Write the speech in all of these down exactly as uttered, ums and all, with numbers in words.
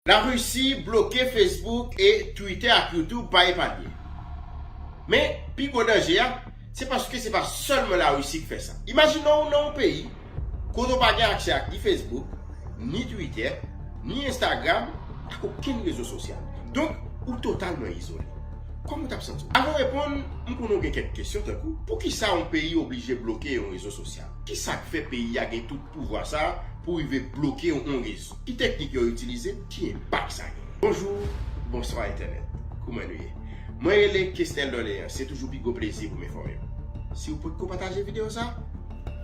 Larisi bloke Facebook e Twitter ak YouTube pa epanye. Men, pi gwo danje a, se paske se pa sèlman Larisi k fè sa. Imajine w nan yon peyi kote w pa gen aksè ak ni Facebook, ni Twitter, ni Instagram, ak okenn rezo sosyal. Donk, ou totalman izole. Kòman w t ap santi w? Avan w reponn, m konnen w gen kèk kesyon tankou, poukisa yon peyi oblije bloke yon rezo sosyal? Kisa k fè peyi a gen tout pouvwa sa a pou rive bloke yon rezo? Ki teknik yo itilize? Ki enpak sa gen? Bonjou, bonswa entènèt. Kouman nou ye? Mwen rele Kesnel Dorleans, se toujou pi gwo plezi pou m enfòme w. Si w potko pataje videyo sa,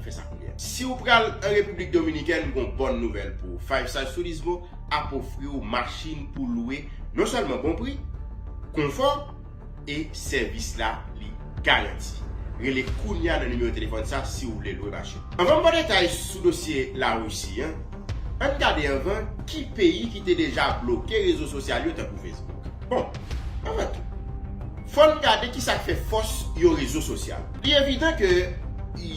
fè sa kounye a. Si w pral an Repiblik Dominikèn, m gon bòn nouvèl pou w. Five Star Turismo ap ofri w machin pou lwe, non sèlman bon pri, konfò, e sèvis la, li garanti. Rele kounye a nan nimewo telefòn sa si w vle lwe machin. Anvan m ba w detay sou dosye Larisi an, ann gade anvan ki peyi ki te deja bloke rezo sosyal yo tankou Facebook. Bon, anvan tou, fò n gade kisa k fè fòs yon rezo sosyal. Li evidan ke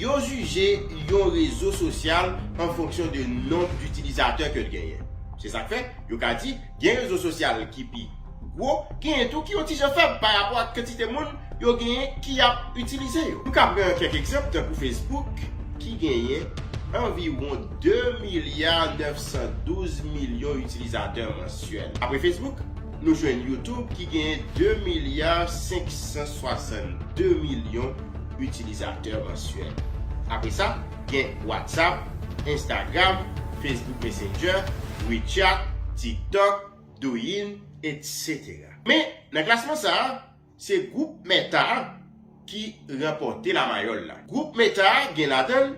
yo jije yon rezo sosyal an fonksyon de nonb ditilizatè ke l genyen. Se sa k fè, yo ka di, gen rezo sosyal ki pi gwo, genyen tou ki yon ti jan fèb pa rapò ak kantite moun yo genyen ki ap itilize yo. Nou ka pran kèk egzanp, tankou Facebook, ki genyen anviwon de milya nèf san douz milyon itilizatè mansyèl. Apre Facebook, nou jwenn YouTube, ki genyen de milya senk san swasannde milyon itilizatè mansyèl. Apre sa, gen WhatsApp, Instagram, Facebook Messenger, WeChat, TikTok, Douyin, etsetera. Men, nan klasman sa a, se gwoup Meta a ki ranpòte lamayòl la. Gwoup Meta a gen ladan l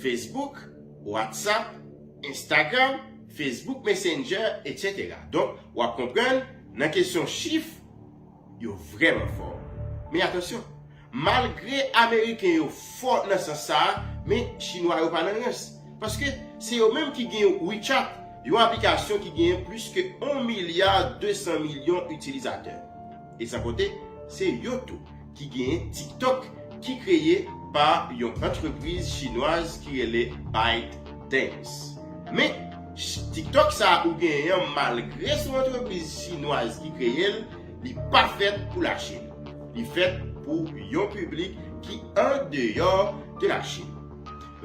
Facebook, WhatsApp, Instagram, Facebook Messenger, etsetera. Donk, w ap konprann, nan kesyon chif, yo vrèman fò. Men atansyon, malgre Ameriken yo fò nan sans sa a, men Chinwa yo pa nan rans. Paske se yo menm ki gen WeChat, yon aplikasyon ki genyen plis ke yon milya de san milyon itilizatè. E san konte, se yo tou ki genyen TikTok, ki kreye pa yon antrepriz chinwaz ki rele ByteDance. Men, ch-, TikTok sa a ou genyen an, malgre se yon antrepriz chinwaz ki kreye l, li pa fèt pou Lachin. Li fèt pou yon piblik ki andeyò de Lachin.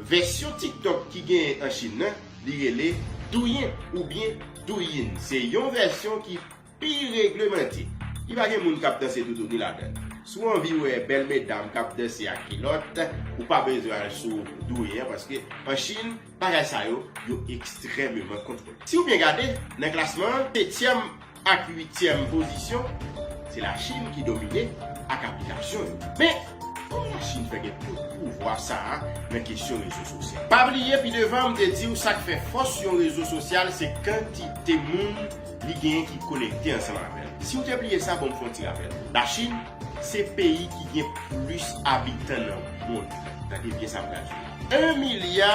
Vèsyon TikTok ki genyen an Chin nan, li rele Douyin oubyen Douyin. Se yon vèsyon ki pi reglemante. Li pa gen moun k ap danse toutouni ladan l. Si w anvi wè bèl medam k ap danse ak kilòt, ou pa bezwen al sou Douyin an, paske an Chin, bagay sa yo, yo ekstrèmeman kontwole. Si w byen gade, nan klasman an, setyèm ak uityèm pozisyon, se Lachin ki domine ak aplikasyon yo. Men, kòman Lachin fè gen tout pouvwa sa a nan kesyon rezo sosyal? Pa bliye, pi devan, m te di w sa k fè fòs yon rezo sosyal, se kantite moun li genyen ki konekte ansanm avè l. Si w te bliye sa, bon, m fè yon ti rapèl. Lachin, se peyi ki gen plis abitan nan mond. Tande byen sa m pral di w. En milya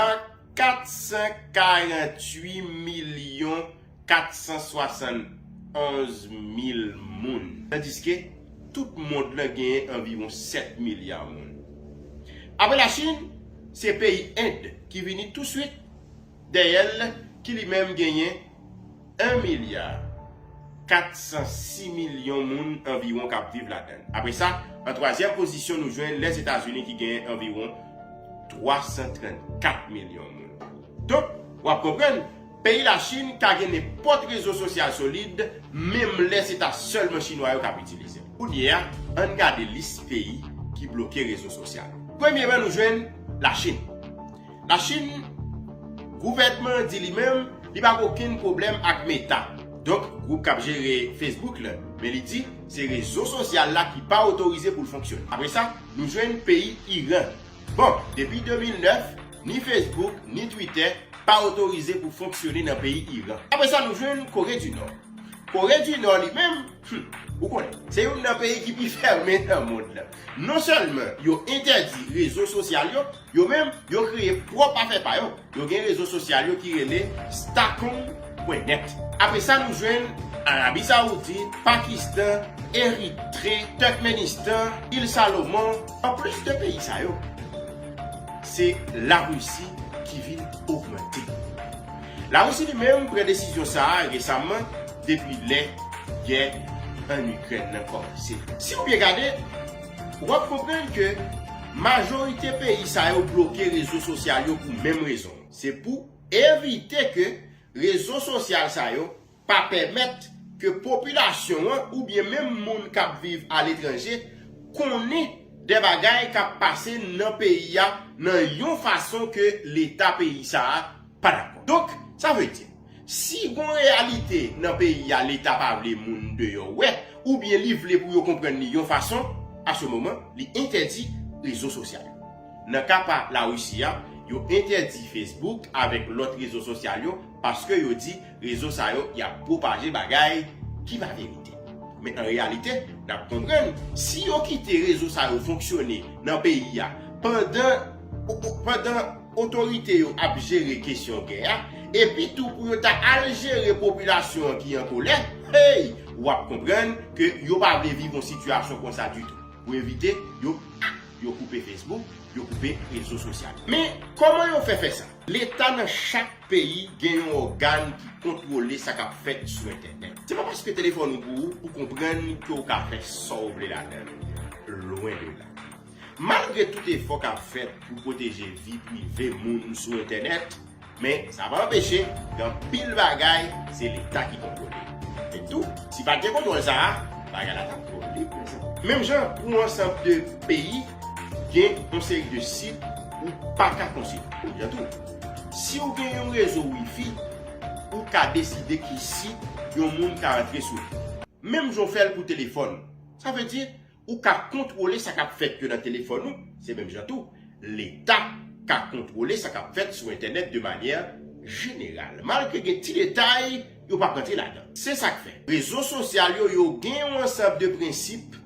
kat san karanntuit milyon kat san swasannonz mil moun. Tandiske tout mond lan genyen anviwon sèt milya moun. Apre Lachin, se peyi End ki vini touswit dèyè l, ki li menm genyen en milya kat san sis milyon moun anviwon k ap viv ladan l. Apre sa, an twazyèm pozisyon, nou jwenn Lèzetazini ki genyen anviwon twa san trannkat milyon moun. Donk, w ap konprann, peyi Lachin ka gen nenpòt rezo sosyal solid, menm lè se ta sèlman Chinwa yo k ap itilize l. Kounye a, ann gade lis peyi ki bloke rezo sosyal. Premyeman, nou jwenn Lachin. Lachin, gouvènman an di li menm, li pa gen okenn pwoblèm ak Meta. Donk, gwoup k ap jere Facebook lan, men li di, se rezo sosyal la ki pa otorize pou l fonksyone. Apre sa, nou jwenn peyi Iran. Bon, depi de mil nèf, ni Facebook, ni Twitter pa otorize pou fonksyone nan peyi Iran. Apre sa, nou jwenn Kore di Nò. Kore di Nò li menm, hmm, ou konnen, se youn nan peyi ki pi fèmen nan mond lan. Non sèlman yo entèdi rezo sosyal yo, yo menm, yo kreye pwòp afè pa yo. Yo gen rezo sosyal yo ki rele Starcom pwen nèt. Apre sa, nou jwenn Arabi Sawoudit, Pakistan, Eritre, Tèkmenistan, Il Salomon, anplis de peyi sa yo, se Larisi ki vin ogmante. Larisi li menm pran desizyon sa a resaman, depi lè gè ann Ikrèn nan kòmanse. Si w byen gade, w ap konprann ke majorite peyi sa yo bloke rezo sosyal yo pou menm rezon. Se pou evite ke rezo sosyal sa yo pa pèmèt ke popilasyon an oubyen menm moun k ap viv aletranje konnen de bagay k ap pase nan peyi a nan yon fason ke Leta peyi sa a pa dakò. Donk, sa vle di, si gon reyalite nan peyi a Leta pa vle moun deyò wè, oubyen li vle pou yo konprann li yon fason, a se moman, li entèdi rezo sosyal yo. Nan ka pa Larisi a, yo entèdi Facebook avèk lòt rezo sosyal yo paske yo di rezo sa yo y ap pwopaje bagay ki pa verite. Men an reyalite, n ap konprann, si yo kite rezo sa yo fonksyone nan peyi a pandan, pandan otorite yo ap jere kesyon gè a, epi tou pou yo ta al jere popilasyon an ki an kolè, hey, w ap konprann ke yo pa vle viv yon sitiyasyon konsa ditou. Pou evite, yo, yo koupe Facebook, yo koupe rezo sosyal. Men, kòman yo fè fè sa? Leta nan chak peyi gen yon ògàn ki kontwole sa k ap fèt sou entènèt. Se pa paske telefòn ou pou ou, ou konprann ke w ka fè sa w vle ladan l. Lwen de la. Malgre tout efò k ap fèt pou pwoteje vi prive moun sou entènèt, men sa pa anpeche gen anpil bagay se Leta ki kontwole. Men tou, si pa t gen kontwòl sa a, bagay la t ap twò lib, mezanmi. Menm jan, pou yon ansanm de peyi, gen yon seri de sit ou pa ka konsilte. Menm jan tou, si w gen yon rezo wifi, ou ka deside ki sit yon moun ka antre sou li. Menm jan w fè l pou telefòn. Sa vle di, ou ka kontwole sa k ap fèt yo nan telefòn ou, se menm jan tou, Leta ka kontwole sa k ap fèt sou entènèt de manyè jeneral, malgre gen ti detay yo p ap rantre ladan. Se sa k fè, rezo sosyal yo, yo gen yon ansanm de prensip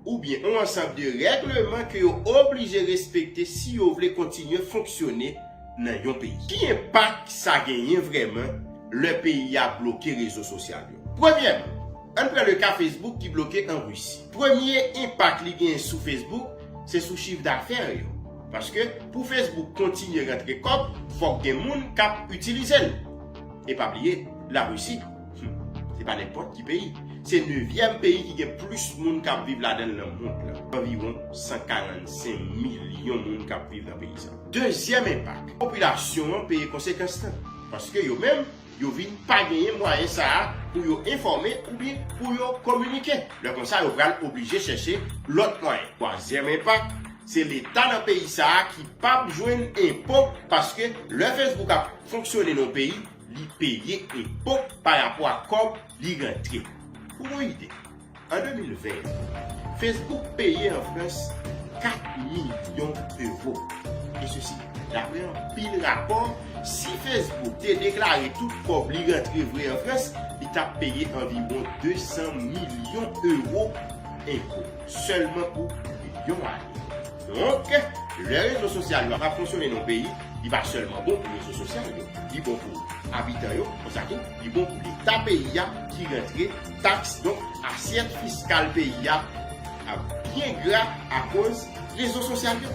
oubyen yon ansanm de règleman ke yo oblije respekte si yo vle kontinye fonksyone nan yon peyi. Ki enpak sa genyen vrèman lè peyi a bloke rezo sosyal yo? Premyèman, ann pran le ka Facebook ki bloke an Risi. Premye enpak li genyen sou Facebook, se sou chif dafè yo. Paske pou Facebook kontinye rantre kòb, fòk gen moun k ap itilize l. E pa bliye, Larisi, hmm, se pa nenpòt ki peyi. Se nevyèm peyi ki gen plis moun k ap viv ladan l nan mond lan. Anviwon san karannsenk milyon moun k ap viv nan peyi sa. Dezyèm enpak, popilasyon an peye konsekans lan. Paske yo menm, yo vin pa genyen mwayen sa a pou yo enfòme oubyen pou yo kominike. Lè konsa, yo pral oblije chèche lòt mwayen. Twazyèm enpak, se Leta nan peyi sa a ki p ap jwenn enpo, paske lè Facebook ap fonksyone nan yon peyi, li peye enpo pa rapò a kòb li rantre. Pou yon ide, an de mil ven, Facebook peye an Frans kat milyon ewo. E sesi, daprè anpil rapò, si Facebook te deklare tout kòb li rantre vre an Frans, li t ap peye anviwon de san milyon ewo enpo, sèlman pou yon ane. Donk, lè rezo sosyal yo ap fonksyone nan yon peyi, li pa sèlman bon pou rezo sosyal yo, li bon pou abitan yo, konsa tou, li bon pou Leta peyi a ki rantre taks, donk asyèt fiskal peyi a ap byen gra akoz rezo sosyal yo.